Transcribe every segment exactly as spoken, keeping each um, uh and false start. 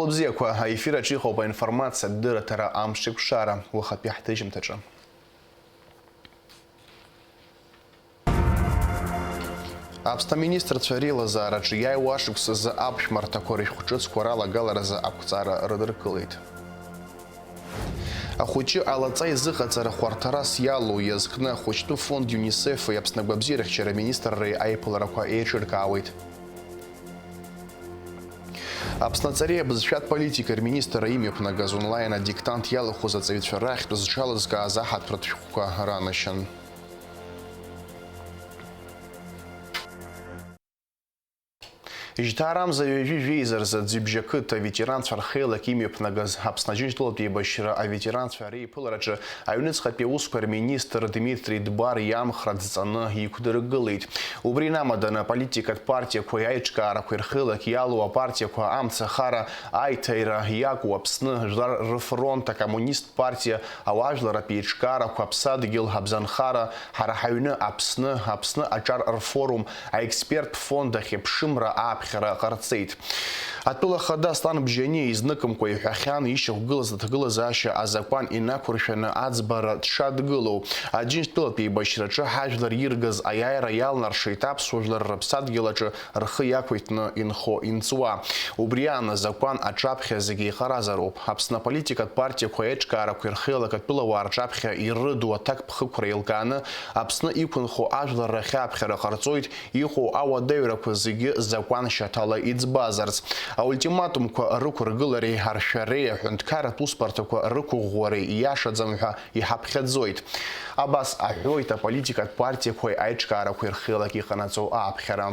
Бзиақәа, аефир аҿы иҟоуп аинформациатә дырраҭара Амшеикәшара, уахатәи ҳҭыжьымҭаҿы. Аԥсны аминистрцәа реилазаараҿы иааиуа ашықәс азы аԥшәмарҭақәа рышәҟәҿыцқәа ралагаларазы ақәҵара рыдыркылеит. Ахәыҷы алаҵа изыҟаҵара хәарҭарас иалоу иазкны ахәыҷтәы фонд ЮНИСЕФ-и Аԥсны агәабзиарахьчара аминистрреи аиԥыларақәа еиҿыркаауеит. Аԥсны аҵареи абызшәатә политикеи рминистрра имҩаԥнагаз онлайн адиктант иалахәыз аҵаҩцәа рахьтә зҽалызкааз аҳаҭыртә шәҟәқәа ранашьан. Жьҭаарамза ҩажәи жәеиза рзы Аӡҩыбжьа ақыҭа аветеранцәа рхеилак имҩаԥнагаз Аԥсны Аџьынџьтәылатә еибашьра аветеранцәа реиԥылараҿы аҩныҵҟатәи аусқәа рминистр Дмитри Дбар иамхра дҵаны иқәдыргылеит. Убри инамаданы аполитикатә партиақәеи аиҿкаарақәеи рхеилак иалоу апартиақәа амцахара, аиҭаира иакәу Аԥсны, Жәлар рфронт, акоммунист партиа, ауаажәларратә еиҿкаарақәа, Аԥсадгьыл, Абзанхара, Ҳара ҳаҩны Аԥсны, Аԥсны аҿар рфорум, аексперттә фонд ахьыԥшымра ааԥхьара ҟарҵеит. Атәыла ахада Аслан Бжьаниа изныкымкәа иҳәахьан, ишьақәгылаз аҭагылазаашьа азакәан инақәыршәаны аӡбара дшадгылоу. Аџьынџьтәылатә еибашьраҿы ҳажәлар иргаз аиааира иалнаршеит аԥсуа жәлар рыԥсадгьыл аҿы рхы иақәиҭны инхо-инҵуа. Убри аан азакәан аҿаԥхьа зегьы еиҟаразароуп. Аԥсны аполитикатә партиақәа аиҿкаарақәа ирхеилак атәылауаа рҿаԥхьа ирыду аҭакԥхықәра еилкааны, Аԥсны иқәынхо ажәлар рахь аԥхьара ҟарҵоит, иҟоу ауадаҩрақәа зегьы закәаншьаҭала иӡбазарц. Аультиматумқәа рықәыргылареи аршәареи, аҳәынҭқарратә усбарҭақәа рықәыӷәӷәареи ииашаӡам ҳәа иҳаԥхьаӡоит. Абас аҳәоит аполитикатә партиақәеи аиҿкаарақәеи рхеилак иҟанаҵо ааԥхьара.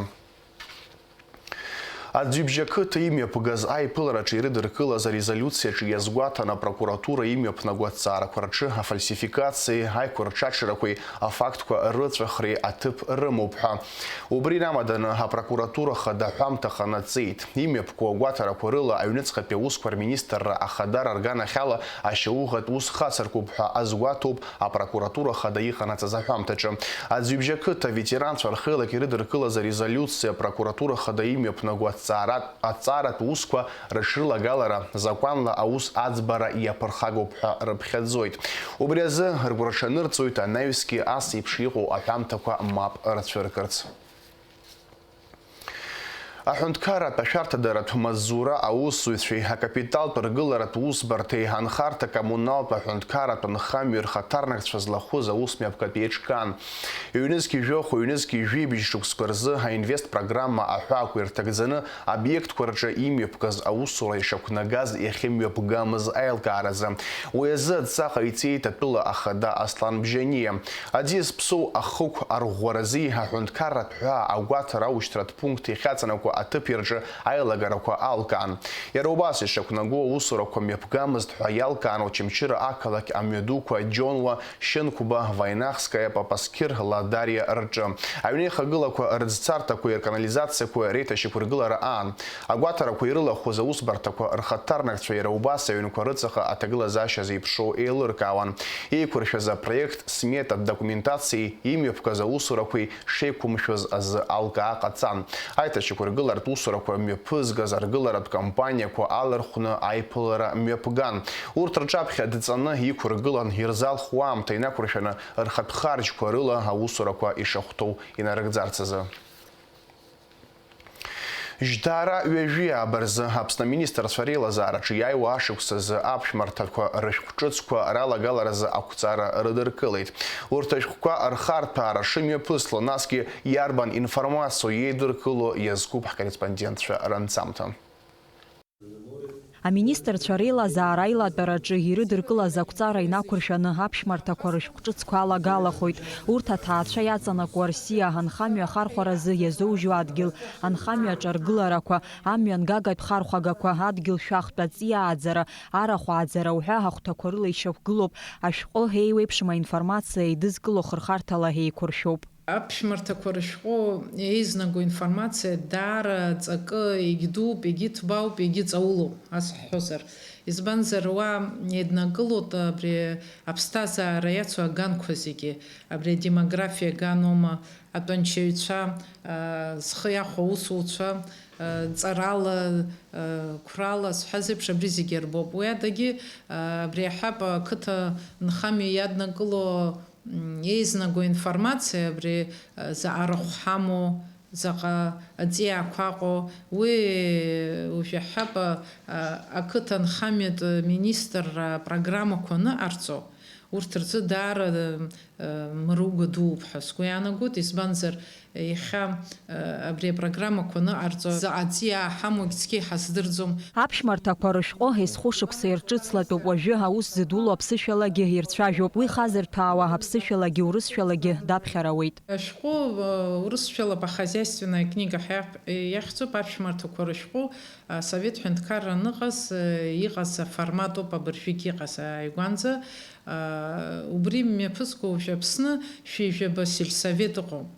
Аӡҩыбжьа ақыҭа имҩаԥгаз аиԥылараҿы ирыдыркылаз арезолиуциаҿы иазгәаҭан апрокуратура имҩаԥнаго аҭҵаарақәа рҿы афальсификациеи аиқәырҽаҽарақәеи афактқәа рыҵәахреи аҭыԥ рымоуп ҳәа. Убри инамаданы апрокуратура хада ҳәамҭа ҟанаҵеит. Имҩаԥгоу агәаҭарақәа рыла аҩныҵҟатәи аусқәа рминистрра ахадара рганахьала ашьауӷатә ус хацыркуп ҳәа азгәаҭоуп апрокуратура хада иҟанаҵаз аҳәамҭаҿы. Аӡҩыбжьа ақыҭа аветеранцәа рхеилак ирыдыркылаз арезолиуциа апрокуратура хада имҩаԥнаго аҭҵааратә, аҭҵааратә усқәа рыҽрылагалара закәанла аус аӡбара иаԥырхагоуп ҳәа рыԥхьаӡоит. Убри азы ргәырҽанырҵоит анаҩсгьы ас еиԥш иҟоу аҳәамҭақәа мап рцәыркырц. Аҳәынҭқарратә ашәарҭадаратә маҵзура аусзуҩцәеи акапиталтә ргыларатә усбарҭеи анхарҭа коммуналтә аҳәынҭқарратә нхамҩеи рхаҭарнакцәа злахәыз аусмҩаԥгатә еиҿкаан. Ҩнызқь жәохә, ҩнызқь жәибжь шықәсқәа рзы аинвест программа аҳәаақәа ирҭагӡаны, обиектқәа рҿы имҩаԥгаз аусура ишақәнагаз иахьымҩаԥгамыз аилкааразы. Уи азы адҵа ҟаиҵеит атәыла ахада Аслан Бжьаниа. Аӡиас ԥсоу ахықә арӷәӷәаразы аҳәынҭқарратә ҳәаа агәаҭара аушьҭратә пункт иахьаҵанакуа аҭыԥи рҿы аилагарақәа алкаан. Иара убас ишақәнаго аусурақәа мҩаԥгамызт ҳәа иалкаан Очамчыра ақалақь амҩадуқәа Џьонуа, Шьынқәба, Ваинахская, Папасқьыр, Ладариа рҿы. Аҩнеихагылақәа рыӡцарҭақәеи рканализациақәеи реиҭашьақәыргылара аан. Агәаҭарақәа ирылахәыз аусбарҭақәа рхаҭарнакцәа иара убас аҩнқәа рыҵаҟа аҭагылазаашьа зеиԥшроу еилыркаауан. Еиқәыршәаз апроект, сметатә документациеи имҩаԥгаз аусурақәеи шеиқәымшәоз азы алкаа ҟаҵан. Аиҭашьақәыргылартә усурақәа мҩаԥызгаз аргыларатә кампаниақәа алархәны аиԥылара мҩаԥган. Урҭ рҿаԥхьа дҵаны иқәыргылан, ирзалхуа аамҭа инақәыршәаны рхатә харџьқәа рыла аусурақәа ишахәҭоу инарыгӡарц азы. Жьҭаара ҩажәи ааба рзы Аԥсны аминистрцәа реилазаараҿы иааиуа ашықәс азы аԥшәмарҭақәа рышәҟә ҿыцқәа ралагаларазы ақәҵара рыдыркылеит. Урҭ ашәҟәқәа рхарҭәаара шымҩаԥысло, насгьы иарбан информациоу еидыркыло иазкуп ҳкорреспондентцәа ранҵамҭа. Аминистрцәа реилазаара аилатәараҿы ирыдыркылаз ақәҵара инақәыршәаны аԥшәмарҭақәа рышәҟә ҿыцқәа алагалахоит. Урҭ аҭаацәа иаҵанакуа Рсиа анхамҩа ахархәаразы иазоужьуа адгьыл, анхамҩа аҿаргыларақәа, амҩангагатә хархәагақәа, адгьыл шәахтә аҵиааӡара, арахә ааӡара уҳәа ахәҭақәа рыла ишьақәгылоуп. Ашәҟәы еиуеиԥшым аинформациа еидызкыло хырхарҭала еиқәыршәоуп. Аԥшәмарҭақәа рышәҟәы еизнаго информациа даара ҵакы егьдууп, егьыҭбаауп, егьыҵаулоуп, ас ҳҳәозар. Избанзар, уа еиднакылоит абри аԥсҭазаара иацу аганқәа зегьы, абри адемографиа аганоума, атәанчаҩцәа, а, зхы иахәо аусуцәа, Ҵарала, қәрала зҳәаз еиԥш, абри зегьы ирбоуп. Уи адагьы, абри аҳәап, ақыҭа нхамҩа иаднакыло, м, еизнаго информациа, абри, заҟа рахә ҳамоу, заҟа аҵиаақәа ыҟоу, уи уажә аҳәап, ақыҭа нхамҩатә министрра апрограммақәа аныҟарҵо, урҭ рзы даара, м, мыруга дууп ҳәа сгәы иаанагоит, избанзар, иахьа, абри апрограммақәа аныҟарҵо заҟа ҵиаа ҳамоугь цқьа иҳаздырӡом. Аԥшәмарҭақәа рышәҟәы есхәышықәса ирҿыцлатәуп, уажәы аус зыдуло аԥсышәалагьы ирцәажәоуп, уи хазырҭәаауа аԥсышәалагьы урысшәалагьы даԥхьар ауеит. Ашәҟәы, урысшәала по хозяйственная книга ҳәа иаҳ-, иахьӡуп, аԥшәмарҭақәа рышәҟәы, асовет ҳәынҭқарра аныҟаз, иҟаз аформат ауп абыржәгь иҟаз ааигәанӡа. Убри мҩаԥызго уажә Аԥсны шәи жәаба сельсовет ыҟоуп.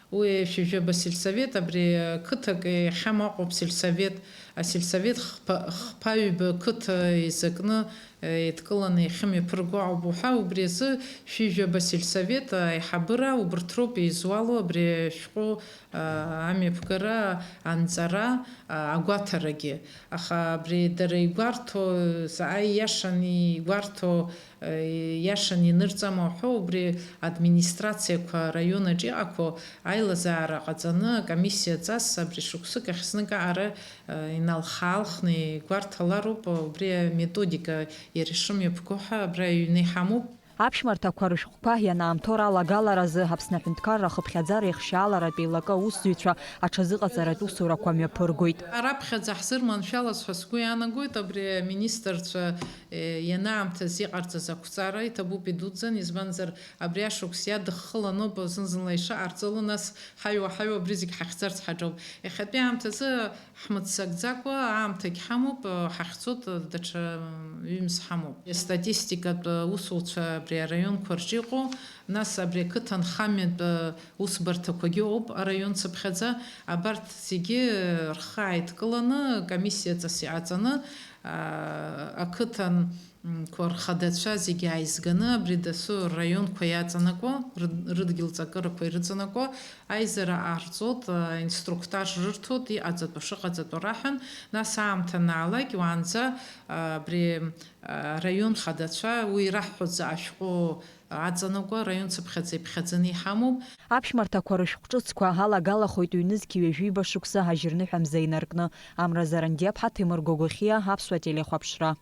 Уи шәи жәаба сельсовет абри қыҭак иахьам аҟоуп сельсовет. Асельсовет хԥа-, хԥа-ҩба қыҭа изакны еидкыланы иахьымҩаԥырго ауп уҳәа, убри азы шәи жәаба сельсовет аиҳабыра убырҭ роуп изуало абри ашәҟәы амҩаԥгара, анҵара, агәаҭарагьы. Аха абри дара игәарҭо, заҟа ииашаны игәарҭо, ииашаны инырҵама уҳәо, убри администрациақәа араион аҿы иҟақәоу аилазаара ҟаҵаны, акомиссиаҵас абри шықәсык ахь знык аҟара иналхаалхны игәарҭалароуп, убри аметодика иара ишымҩаԥго ҳәа абра аҩны иҳамоуп. Аԥшәмарҭақәа рышәҟәқәа ианаамҭоу ралагаларазы Аԥсны аҳәынҭқарра ахыԥхьаӡара ихшьааларатә еилакы аусзуҩцәа аҽазыҟаҵаратә усурақәа мҩаԥыргоит. Раԥхьаӡа ҳзырманшәалаз ҳәа сгәы иаанагоит, абри аминистрцәа, е, ианаамҭаз иҟарҵаз ақәҵара иҭабуп идуӡӡан, избанзар, абри ашықәс иадыххыланоуп зны-зынла ишыҟарҵало, нас ҳаҩуа-ҳаҩуа абри зегь ҳахьӡарц ҳаҿоуп. Иахьатәи аамҭазы ҳмыццакӡакәа аамҭагь ҳамоуп, ҳахьцоит, даҽа ҩымз ҳамоуп. Астатистикатә усуцәа абри араионқәа рҿы иҟоу, нас абри ақыҭанхамҩатә усбарҭақәагьы ыҟоуп араион цыԥхьаӡа. Абарҭ зегьы рхы ааидкыланы, комиссиаҵас иҟаҵаны, ақыҭан қәа рхадацәа зегьы ааизганы, абри дасу рраионқәа иаҵанакуа, рыд-, рыдгьыл ҵакырақәа ирыҵанакуа, аизара ҟарҵоит, инструктаж рырҭоит, иҟаҵатәу шыҟаҵатәу раҳәан, нас аамҭа анаалак, уаанӡа, абри, араион хадацәа, уи ираҳҳәоит заҟа шәҟәы аҵанакуа, араион цыԥхьаӡа иԥхьаӡаны иҳамоуп. Аԥшәмарҭақәа рышәҟә ҿыцқәа алагалахоит ҩнызқь ҩажәи ҩба шықәса ажьырныҳәа мза инаркны. Амра Зарандиаԥҳа, Ҭемыр Гогохиа, Аԥсуа телехәаԥшра.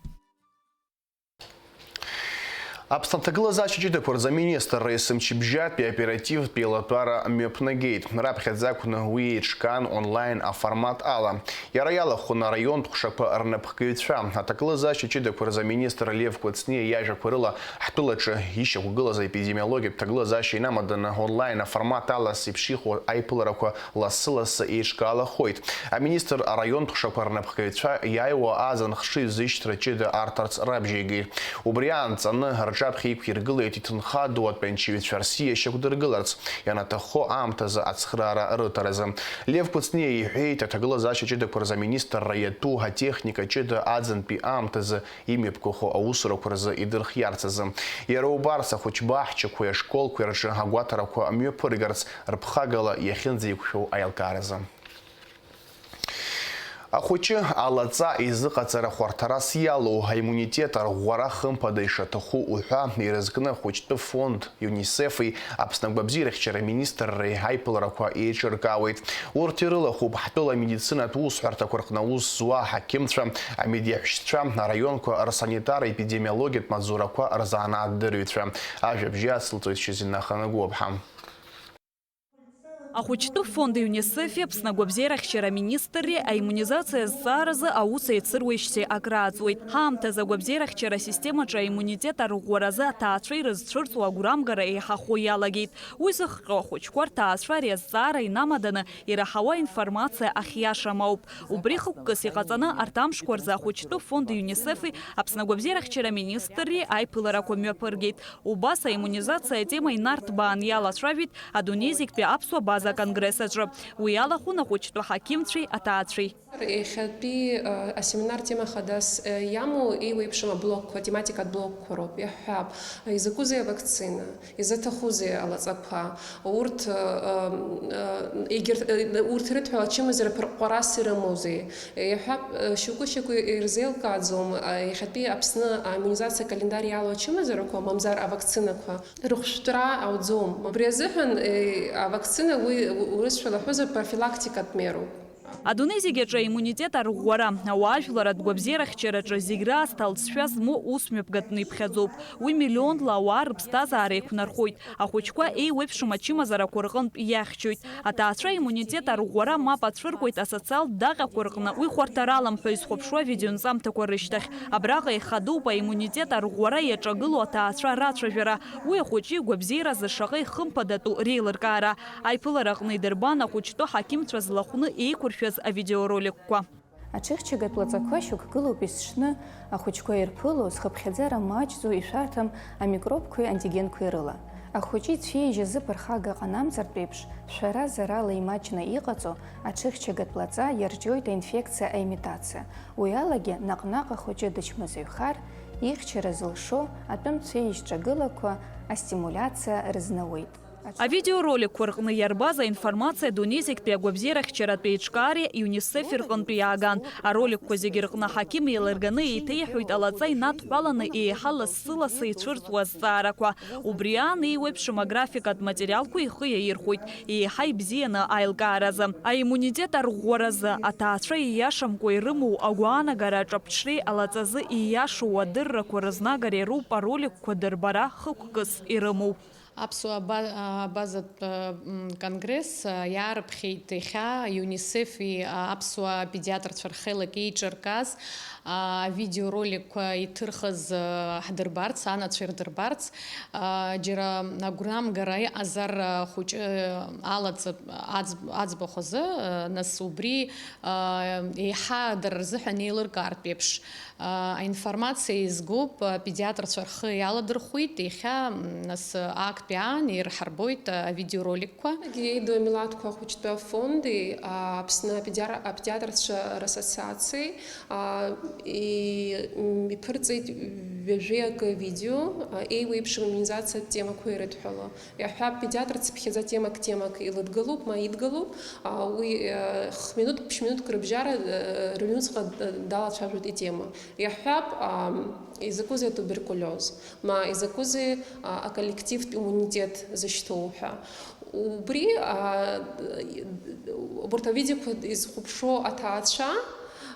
Аԥсны аҭагылазаашьа ҷыдақәа рзы аминистрра есымчыбжьатәи аоперативтә еилатәара мҩаԥнагеит. Раԥхьаӡа акәны уи еиҿкаан онлайн аформат ала. Иара иалахәын араионтә ҟәшақәа рнапхгаҩцәа. Аҭагылазаашьа ҷыдақәа рзы аминистр Лев Кәыҵниа иажәақәа рыла, ҳтәылаҿы ишьақәгылаз аепидемиологиатә ҭагылазаашьа инамаданы онлайн аформат ала еиԥш иҟоу аиԥыларақәа лассы-лассы еиҿкаалахоит. Аминистр араионтә ҟәшақәа рнапхгаҩцәа иааиуа аӡын хшыҩзышьҭра ҷыда арҭарц рабжьеигеит. Убри аан ҵаны, рҿаԥхьа иқәиргылеит иҭынха ду атәанчаҩцәа рсиа шьақәдыргыларц, ианаҭаххо аамҭазы ацхыраара рыҭаразы. Лев Кәыҵниа иҳәеит, аҭагылазаашьа ҷыдақәа рзы аминистрра иатәу атехника ҷыда аӡынтәи аамҭазы имҩаԥгахо аусурақәа рзы идырхиарц азы. Иара убарҭ ахәыҷбаҳчақәеи ашколқәеи рҿы агәаҭарақәа мҩаԥыргарц, рԥхагала иахьынӡеиқәшәоу аилкааразы. Ахәыҷы алаҵа изыҟаҵара хәарҭарас иалоу аиммунитет арӷәӷәара хымԥада ишаҭаху уҳәа ирызкны ахәыҷтәы фонд ЮНИСЕФ-и Аԥсны агәабзиарахьчара министрреи аиԥыларақәа еиҿыркаауеит. Урҭ ирылахәуп ҳтәыла амедицинатә усҳәарҭақәа рҟны аус зуа аҳақьымцәа, амедиаҳәшьцәа, араионқәа рсанитар-епидемиологиатә маҵзурақәа рзанааҭдырҩцәа. Ажәабжь иацылҵоит Шьазина Ханагәлаԥҳа. Ахәыҷтәы фонд ЮНИСЕФ-и Аԥсны агәабзиарахьчара аминистрреи аиммунизациа азҵааразы аус еицыруеижьҭеи акрааҵуеит. Ҳаамҭазы агәабзиарахьчара асистемаҿы аиммунитет арӷәӷәаразы аҭаацәа ирызцәырҵуа агәрамгара еиҳахо иалагеит. Уи зыхҟьо ахәыҷқәа рҭаацәа ари азҵаара инамаданы ираҳауа информациа ахиашам ауп. Убри хықәкыс иҟаҵаны, арҭ амшқәа рзы ахәыҷтәы фонд ЮНИСЕФ-и Аԥсны агәабзиарахьчара аминистрреи аиԥыларақәа мҩаԥыргеит. Убас аиммунизациа атема инарҭбаан иалацәажәеит адунеи зегьтәи аԥсуа база аконгресс аҿы. Уи алахәын ахәыҷтәы ҳақьымцәеи аҭаацәеи. Иахьатәи, э, асеминар тема хадас, э, иамоу еиуеиԥшым аблокқәа, тематикатә блокқәа роуп. Иаҳҳәап, изакәызеи авакцина, изаҭахузеи алаҵақәа, урҭ, э, э, егьырҭ, э, урҭ ирыдҳәалоу ачымазара ԥырҟҟарас ирымоузеи? Иаҳҳәап, э, шьоукы-шьоукы ирзеилкааӡом, э, иахьатәи Аԥсны аиммунизациа акалендар иалоу ачымазарақәа, мамзар авакцинақәа рыхәшәтәра ауӡом. Убри азыҳәан, э, авакцина уи, урысшәала ҳәозар, профилактикатә мероуп. Адунеи зегь аҿы аиммунитет арӷәӷәара, ауаажәларатә гәабзиарахьчараҿы зегь раасҭа алҵшәа змоу ус мҩаԥгатәны иԥхьаӡоуп. Уи миллионла ауаа рыԥсҭазаара еиқәнархоит. Ахәыҷқәа еиуеиԥшым ачымазарақәа рҟынтә иахьчоит. Аҭаацәа аиммунитет арӷәӷәара мап ацәыркуеит асоциалтә даҟьақәа рҟны, уи хәарҭаралам ҳәа изхәаԥшуа авидеонҵамҭақәа рышьҭахь. Абраҟа ихадоуп аиммунитет арӷәӷәара иаҿагылоу аҭаацәа рацәажәара, уи ахәыҷы игәабзиаразы шаҟа ихымԥадатәу реилыркаара. Аиԥылара аҟны идырбан ахәыҷтәы ҳақьымцәа злахәны еиқәыршәаз авидеороликқәа. Аҽыхьчагатә лаҵақәа шьақәгылоуп есшны, ахәыҷқәа ирԥыло, зхыԥхьаӡара маҷӡоу, ишәарҭам амикробқәеи антигенқәеи рыла. Ахәыҷы ицәеижь азы ԥырхага ҟанамҵартә еиԥш, шәара-зарала имаҷны иҟаҵо аҽыхьчагатә лаҵа иарҿиоит аинфекциа аимитациа. Уи алагьы наҟ-наҟ ахәыҷы дычмазаҩхар, ихьчара зылшо атәым цәеижь ҿагылақәа астимулиациа рызнауеит. Авидеороликқәа рҟны иарбаз аинформациа адунеи зегьтәи агәабзиарахьчаратә еиҿкаареи ЮНИСЕФ-и рҟынтәи иааган. Ароликқәа зегьы рҟны аҳақьым еилырганы еиҭеиҳәоит алаҵа инадҳәаланы еиҳа лассы-лассы ицәырҵуа азҵаарақәа. Убри аан еиуеиԥшым аграфикатә материалқәа ихы иаирхәоит, еиҳа ибзианы аилкааразы, аиммунитет арӷәӷәаразы, аҭаацәа ииашамкәа ирымоу агәаанагара аҿаԥҽреи алаҵазы ииашоу адыррақәа рызнагареи роуп ароликқәа дырбара хықәкыс ирымоу. Аԥсуа аба-, абазатә, м, конгресс, а, иаарыԥхьеит иахьа ЮНИСЕФ-и, а, аԥсуа педиатрцәа рхеилак еиҿыркааз, а, авидеороликқәа иҭырхыз, а, ҳдырбарц, анацәа ирдырбарц, а, џьара агәрамгара иҟазар, а, хәыҷы алаҵатә аӡ-, аӡбахә азы, а, нас убри, а, еиҳа дара рзыҳәан еилыркаартә еиԥш. Аинформациа еизгоуп, апедиатрцәа рхы иаладырхәит, иахьа, нас, актәи аан ирҳарбоит авидеороликқәа. Еидоу амилаҭқәа ахәыҷтәы афонди, Аԥсны апедиар-, апедиатрцәа рассоциациеи, а, и-, м, иԥырҵеит ҩажәи акы видео, а, еиуеиԥшым иммунизациатә темақәа ирыдҳәало. Иаҳҳәап, педиатр цыԥхьаӡа темак-темак илыдгылоуп, ма идгылоуп, а, уи, э, хә-минуҭк, ԥшь-минуҭк рыбжьара, э, рыҩнуҵҟа, э, далацәажәоит итема. Иаҳҳәап, а, изакәызеи атуберкулиоз, ма изакәызеи, а, аколлективтә иммунитет зышьҭоу ҳәа. Убри, а, убарҭ авидеоқәа изхәаԥшуа аҭаацәа,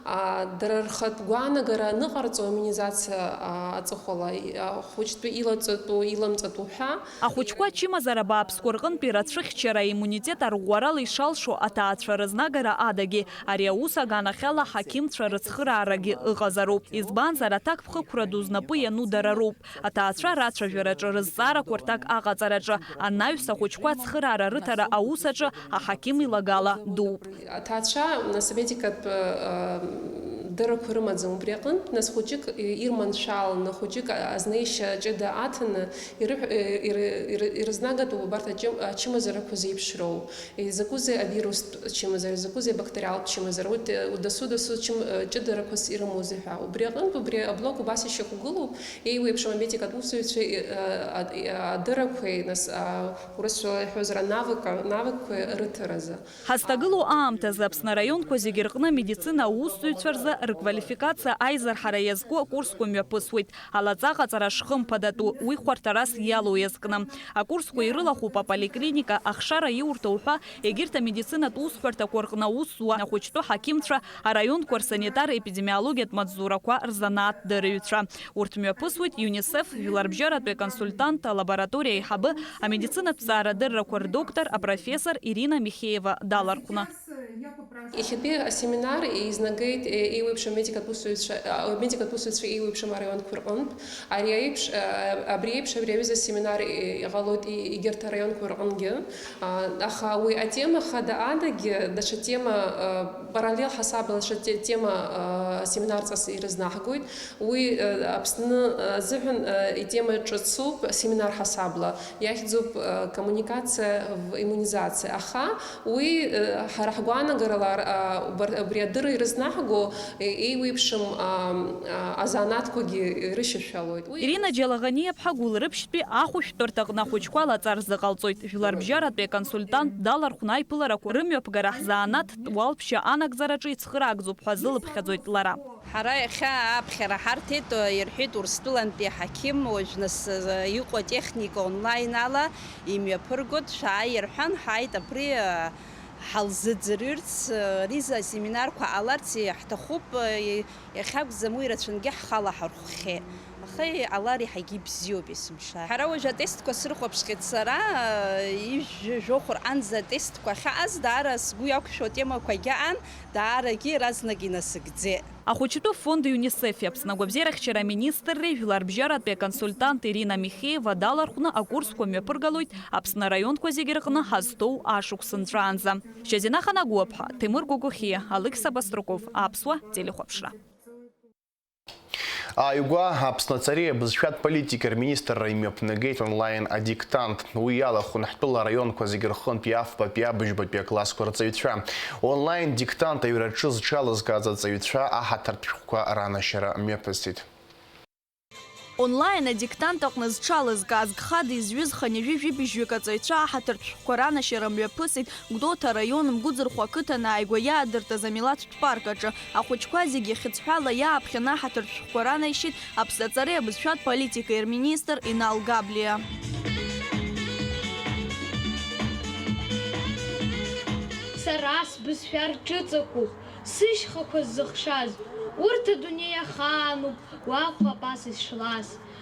а, дара рхатә гәаанагара аныҟарҵо аиммунизациа, а, аҵыхәала, а, хәыҷтәы илаҵатәу, иламҵатәу ҳәа. Ахәыҷқәа ачымазара бааԥсқәа рҟынтәи рацәыхьчара аиммунитет арӷәӷәарала ишалшо аҭаацәа рызнагара адагьы, ари аус аганахьала ҳақьымцәа рыцхыраарагьы ыҟазароуп. Избанзар, аҭакԥхықәра ду знапы иану дара роуп. Аҭаацәа рацәажәараҿы, рызҵаарақәа рҭак аҟаҵараҿы, анаҩс ахәыҷқәа ацхыраара рыҭара аус аҿы аҳақьым илагала дууп. Аҭаацәа, нас, амедикатә, э, дыррақәа рымаӡам убри аҟынтә, нас, хәыҷык ирманшәаланы, хәыҷык азнеишьа ҷыда аҭаны ирыҳә-, э, ир-, ир-, ирызнагатәуп убарҭ ачым-, ачымазарақәа зеиԥшроу. Изакәызеи авирустә чымазара, изакәызеи абактериалтә чымазара, урҭ, э, дасу-дасу чым-, э, ҷыдарақәас ирымоузеи ҳәа. Убри аҟынтә, убри аблок убас ишьақәгылоуп, еиуеиԥшым амедикатә усзуҩцәа, э, э, адыррақәеи, нас, а, урысшәала иҳәозар, анавыка-, навыкқәеи рыҭаразы. Ҳазҭагылоу аамҭазы Аԥсны араионқәа зегьы рҟны амедицина аусзуҩцәа рзы рквалификациа аизырҳара иазку акурсқәа мҩаԥысуеит. Алаҵа аҟаҵара шхымԥадатәу, уи хәарҭарас иалоу иазкны. Акурсқәа ирылахәуп аполиклиника, ахшара иурҭа уҳәа, егьырҭ амедицинатә усҳәарҭақәа рҟны аус зуа ахәыҷтәы ҳақьымцәа, араионқәа рсанитар-епидемиологиатә маҵзурақәа рзанааҭ дырҩцәа. Урҭ мҩаԥысуеит ЮНИСЕФ жәларбжьаратәи аконсультант, алабораториа аиҳабы, амедицинатә ҵаарадыррақәа рдоктор, апрофессор Ирина Михеева далархәны. Иахьатәи асеминар еизнагеит, е, еиуеиԥшым медикатә усзуҩцәа, а, медикатә усзуҩцәа еиуеиԥшым араионқәа рҟынтә. Ари аиԥш, а, абри еиԥш абри аҩыза асеминар, е, иҟалоит и-, егьырҭ араионқәа рҟынгьы. А, аха уи атема хада адагьы даҽа тема, а, параллел ҳасабала даҽа те-, тема, а, семинарҵас ирызнаҳгоит. Уи, а, Аԥсны азыҳәан, а, итема ҿыцуп, семинар ҳасабла иахьӡуп, а, коммуникация в иммунизации. Аха уи, э, ҳара ҳгәаанагарала, а, убар-, абри адырра ирызнаҳго, э, еиуеиԥшым, а, а, азанааҭқәагьы ирышьашәалоит. Уи Ирина Џьалаганиаԥҳа Гәылрыԥшьтәи ахәышәтәырҭаҟны ахәыҷқәа лаҵа рзыҟалҵоит. Жәларбжьаратәи аконсультант далархәны аиԥыларақәа рымҩаԥгара ҳзанааҭтә уалԥшьа анагӡараҿы ицхыраагӡоуп ҳәа азылыԥхьаӡоит лара. Ҳара иахьа аԥхьара ҳарҭеит, ирҳәеит Урыстәылантәи аҳақьым, уажә нас, э, иҟоу атехника онлайн ала имҩаԥыргоит, шәааи рҳәан, ҳааит абри, э, ҳалзыӡырҩырц, э, риза асеминарқәа ҟаларц иаҳҭахуп, э, иахьакәӡам уи рацәангьы ҳхала ҳархәхьеит. Аха иҟалар иаҳагьы ибзиоуп есымша. Ҳара уажә атестқәа сырхәаԥшхьеит сара, э, ижәжәохә рҟынӡа атестқәа ахьаҟаз, даара сгәы иақәшәо атемақәагьы аан, даарагьы иаразнак инасыгӡеит. Ахәыҷтәы фонд ЮНИСЕФ-и Аԥсны агәабзиарахьчара аминистрреи жәларбжьаратәи аконсультант Ирина Михеева далархәны акурсқәа мҩаԥыргалоит Аԥсны араионқәа зегьы рҟны ҳазҭоу ашықәс нҵәаанӡа. Шьазина Ханагәыаԥҳа, Ҭемыр Гогохиа, Алықьса Баструков, Аԥсуа телехәаԥшра. Ааигәа Аԥсны аҵареи абызшәатә политикеи рминистрра имҩаԥнагеит онлайн адиктант. Уи иалахәын ҳтәыла араионқәа зегьы рҟынтәи афбатәи абыжьбатәи аклассқәа рҵаҩцәа. Онлайн диктант аҩраҿы зҽалызкааз аҵаҩцәа аҳаҭыртә шәҟәқәа ранашьара мҩаԥысит. Онлайн адиктант аҟны зҽалызкааз гхада изҩыз хынҩажәи жәибжьҩык аҵаҩцәа аҳаҭыртә шәҟәқәа ранашьара мҩаԥысит Гәдоуҭа араион Мгәыӡырхәа ақыҭан ааигәа иаадыртыз амилаҭтә парк аҿы. Ахәыҷқәа зегьы хьыӡҳәала иааԥхьан аҳаҭыртә шәҟәқәа ранаишьеит Аԥсны аҵареи абызшәатә политикеи рминистр Инал Габлиа. Сара сбызшәа рҿыцақәоуп сышьхақәа ззыхшаз, урҭ адунеи ахаануп уахәап ас ишла.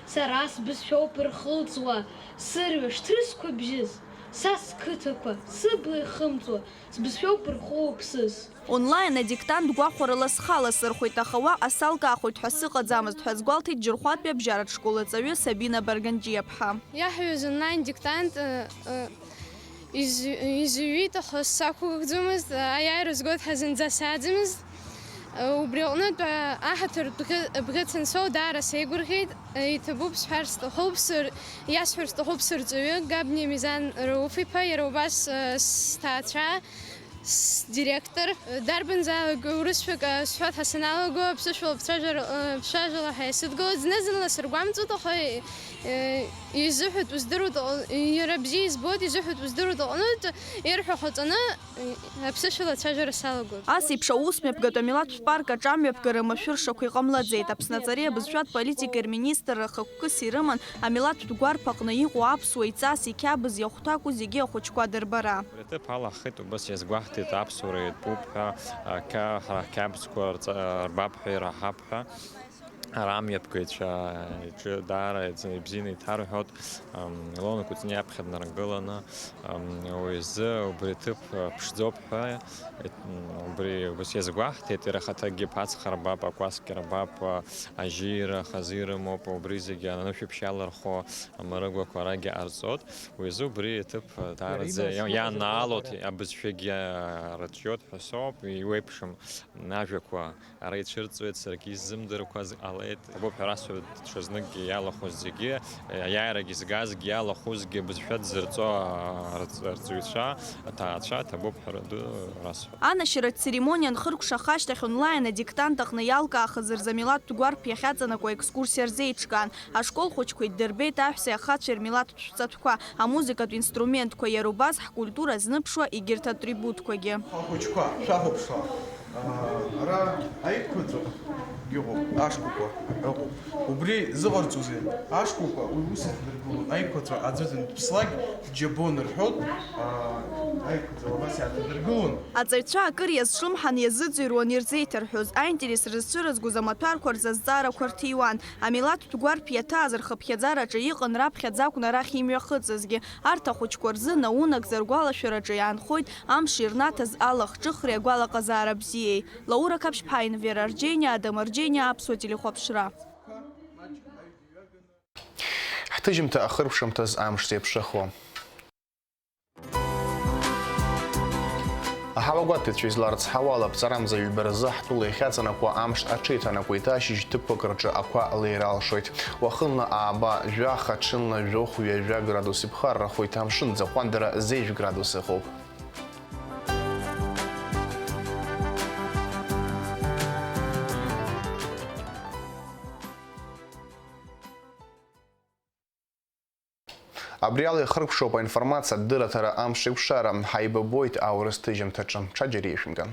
Сара сбызшәоуп ирхылҵуа, сырҩаш, срызқәа бжьыз, са сқыҭақәа, сыбла ихымҵуа, сбызшәоуп ирху уԥсыз. Онлайн адиктант гәахәарыла схала сырхәеит, аха уаҟа салкаахоит ҳәа сыҟаӡамызт ҳәа азгәалҭеит Џьырхәатәи абжьаратә школ аҵаҩы Сабина Барганџьиаԥҳа. Иаҳҩыз онлайн диктант, э, э, изы-, изыҩит, аха сақәгәыӷӡомызт, аиааира згоит ҳәа зынӡа сааӡамызт. Э, убри аҟнытә, э, аҳаҭыртә бӷьы-, бӷьыц ансоу даара сеигәырӷьеит. Э, иҭабуп сҳәар сҭахуп, сыр-, иасҳәар сҭахуп сырҵаҩы Габниа Мизан Рауф-иԥа, иара убас, э, сҭаацәа, сдиректор, дарбанзаалак урысшәак, а, сҳәоит ҳәа саналаго, аԥсышәала бцәажәар, а, ԥсажәала ҳәа исыдгылоит. Зны-зынла сыргәамҵуеит, аха, э, изыҳәатә уздыруа ыҟ-, иара бзиа избоит, изыҳәатә уздыруа ыҟнытә, ирҳәо ҟаҵаны, э, аԥсышәала ацәажәара салагоит. Ас еиԥш аус мҩаԥгатә амилаҭтә парк аҿы амҩаԥгара машәыршақәа иҟамлаӡеит. Аԥсны аҵареи абызшәатә политикеи рминистрра хықәкыс ирыман амилаҭтә гәарԥ аҟны иҟоу аԥсуа иҵас, иқьабз, иахәҭакәу зегьы ахәыҷқәа дырбара. Абри аҭыԥ алахеит, убас иазгәаҳҭеит, аԥсуара иатәуп ҳәа, ақьа-, ҳара ҳқьабзқәа рҵа-, рбап ҳәа ираҳап ҳәа. Ара амҩаԥгаҩцәа иҿы даара иӡ-, ибзианы иҭарҳәоит, ам, Илона Кәыҵниа аԥхьа днаргыланы, ам, уи изы убри аҭыԥ ԥшӡоуп ҳәа, м, убри убас иазгәаҳҭеит, иара ахаҭагьы ԥацха рбап, акәасқьа рбап, а, ажьира, хазы ирымоуп, убри зегьы анышәаԥшь иалырхуа амарыгәақәа арагьы ҟарҵоит. Уи азы убри аҭыԥ даараӡа иа-, ианаалоит, абызшәагьы рыҿиоит ҳәа соуп, иуеиԥшым ажәақәа ара ицәырҵуеит, саргьы исзымдырқәаз ҟалеит. Ҭабуп ҳәа расҳәоит, ҽазныкгьы иалахәыз зегьы, аиааирагьы згазгьы, иалахәызгьы, абызшәа дзырҵо арҵ-, арҵаҩцәа, аҭаацәа, ҭабуп ҳәа ду расҳәоит. Анашьаратә церемониа анхыркәшаха ашьҭахь онлайн адиктант аҟны иалкаахаз рзы амилаҭтә гәарԥ иахьаҵанакуа екскурсиа рзеиҿкаан. Ашкол хәыҷқәа иддырбеит аҳәсеи ахацәеи рмилаҭтә шәҵатәқәа, амузыкатә инструментқәа, иара убас ҳкультура знымԥшуа егьырҭ атрибутқәагьы. Ахәыҷқәа, шәахәаԥшуа, ара аиқәаҵәа Иҟоуп, ашкәакәа ҳәа ыҟоуп. Убри зыҟарҵозеи? Ашкәакәа уи ус иҭадыргылон, аиқәаҵәа аӡәы данԥслак, џьабон рҳәоит, аа, аиқәаҵәа абас иааҭадыргылон. Аҵаҩцәа акыр иазҿлымҳан иазыӡырҩуан ирзеиҭарҳәоз, аинтерес рызцәырызгоз амаҭәарқәа рзы азҵаарақәа рҭиуан, амилаҭтә гәарԥ иаҭааз рхыԥхьаӡараҿы иҟан раԥхьаӡа акәны арахь имҩахыҵызгьы. Арҭ ахәыҷқәа рзы наунагӡа ргәалашәараҿы иаанхоит амш ирнаҭаз алахҿыхреи агәалаҟазаара бзиеи. Лаура Қаԥшьԥҳа, Енвер Арџьениа, Адам Арџьениа, Аԥсуа телехәаԥшра. Ҳҭыжьымҭа ахыркәшамҭаз амш зеиԥшрахо. Аҳауагәаҭаҩцәа изларыцҳауа ала, аԥҵарамза ҩба рзы ҳтәыла иахьаҵанакуа амш аҽеиҭанакуеит, ашьыжь ҭыԥқәак рҿы ақәа леира алшоит. Уахынла ааба, жәаха, ҽынла жәохә, ҩажәа градус иԥхаррахоит, амшын ӡахәандара зежә градус ыҟоуп. Абри ала ихыркәшоуп аинформациатә дырраҭара Амш еиқәшара. Ҳаибабоит аурыс ҭыжьымҭаҿы. Ҽаџьара ишәымган.